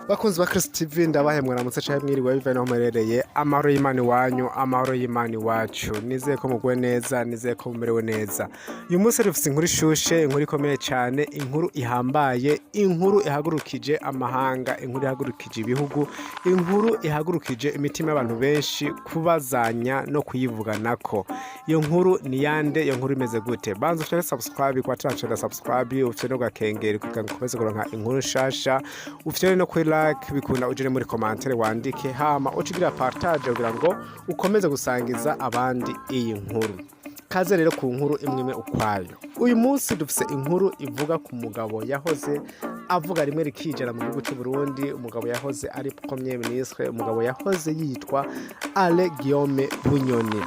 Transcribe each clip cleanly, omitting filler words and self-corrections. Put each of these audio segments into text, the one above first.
Bakunzi ba Chris TV, ndabahe mwaramutse canke mwiriwe bivanye naho muherereye. Amahoro y'Imana iwanyu, amahoro y'Imana iwacu. Nizeye ko muguwe neza, nizeye ko mumerewe neza. Uyu munsi dufise inkuru ishushe, inkuru ikomeye cane, inkuru ihambaye, inkuru ihagurukije amahanga, inkuru ihagurukije ibihugu, inkuru ihagurukije imitima y'abantu benshi kubazanya no kuyivuganako. Iyo nkuru ni yande? Iyo nkuru imeze gute? Banza ufyonde subscribe kwa tacenda subscribe, ufyonde gakengeri kugira ngo ukomeze kuronka inkuru nshasha, ufyonde no kuri like bikunda, ujere muri commentaire wandike, hama ucigira partage kugira ngo ukomeze gusangiza abandi iyi nkuru. Kaze rero ku nkuru imwe imwe ukwayo. Uyu munsi dufise inkuru ivuga ku mugabo yahoze avuga rimwe rikijana mu gihugu cy'u Burundi, umugabo yahoze ari premier ministre, umugabo yahoze yitwa Alain Guillaume Bunyoni,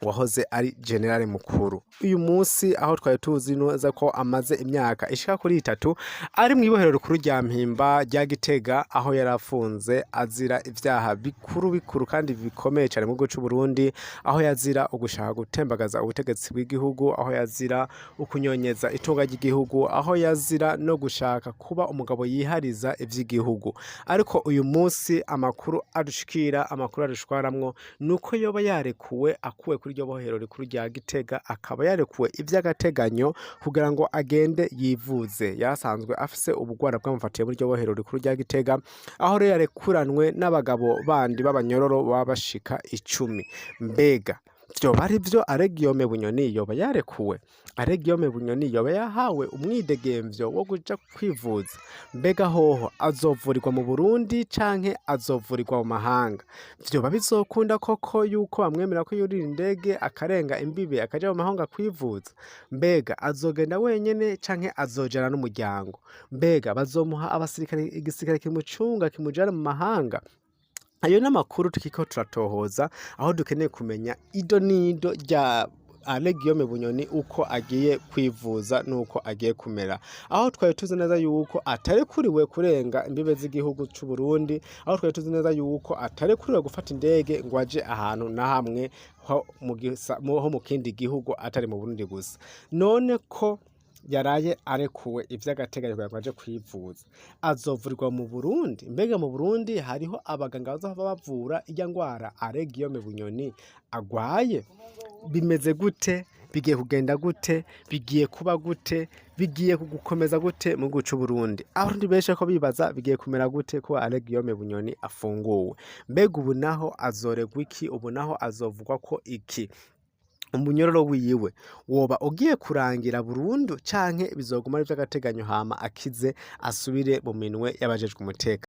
wahoze ari général mukuru. Uyu munsi aho twari tuzi neza ko amaze imyaka ishika kuri 3 ari mu ibohero rikuru rya Mpimba rya Gitega, aho yari afunze azira ivyaha bikuru bikuru kandi bikomeye cyane mu gihugu cy'u Burundi, aho yazira ugushaka gutembagaza ubutegetsi bw'igihugu, aho yazira ukunyonyeza itunga ry'igihugu, aho yazira no gushaka kuba umugabo yihariza ivy'igihugu. Ariko uyu munsi amakuru adushikira, amakuru adushwaramwo, nuko yoba yarekuwe, akuwe kuri iryo bohero rikuru rya Gitega, akaba yarekuwe ivy'agateganyo kugira ngo agende yivuze. Yasanzwe afise ubugwara bwamufatiye muri iryo bohero rikuru rya Gitega, aho rero yarekuranwe n'abagabo bandi b'abanyororo baba bashika 10. Mbega vyoba ari vyo? Alain Guillaume Bunyoni yoba yarekuwe? Alain Guillaume Bunyoni yoba yahawe umwidegemvyo wo kuja kwivuza? Mbega hoho azovurirwa mu Burundi canke azovurirwa mu mahanga? Vyoba bizokunda koko yuko bamwemera ko yurira indege akarenga imbibe akaja mu mahanga kwivuza? Mbega azogenda wenyene canke azojana n'umuryango? Mbega bazomuha abasirikare, igisirikare kimucunga kimujana mu mahanga? Ayo n'amakuru tukiko turatohoza, aho dukeneye kumenya ido n'ido rya Alain Guillaume Bunyoni, uko agiye kwivuza nuko agiye kumera, aho twari tuzi neza yuko atarekuriwe kurenga imbibe z'igihugu c'u Burundi, aho twari tuzi neza yuko atarekuriwe gufata indege ngo aje ahantu na hamwe ho mu kindi gihugu atari mu Burundi gusa. None ko yaraye arekuwe ivy'agateganyo kugira ngo aje kwivuza, azovurirwa mu Burundi? Mbega mu Burundi hariho abaganga bazohava bavura irya ngwara Alain Guillaume Bunyoni agwaye? Bimeze gute? Bigiye kugenda gute? Bigiye kuba gute? Bigiye gukomeza gute mu gihugu c'u Burundi? Abarundi benshi ko bibaza bigiye kumera gute ko Alain Guillaume Bunyoni afunguwe. Mbega ubu naho azoregwa iki? Ubu naho azovugwa ko iki? Umunyororo wiwe woba ugiye kurangira burundu canke bizoguma ari ivy'agateganyo, hama akize asubire mu minwe y'abajejwe umutekano?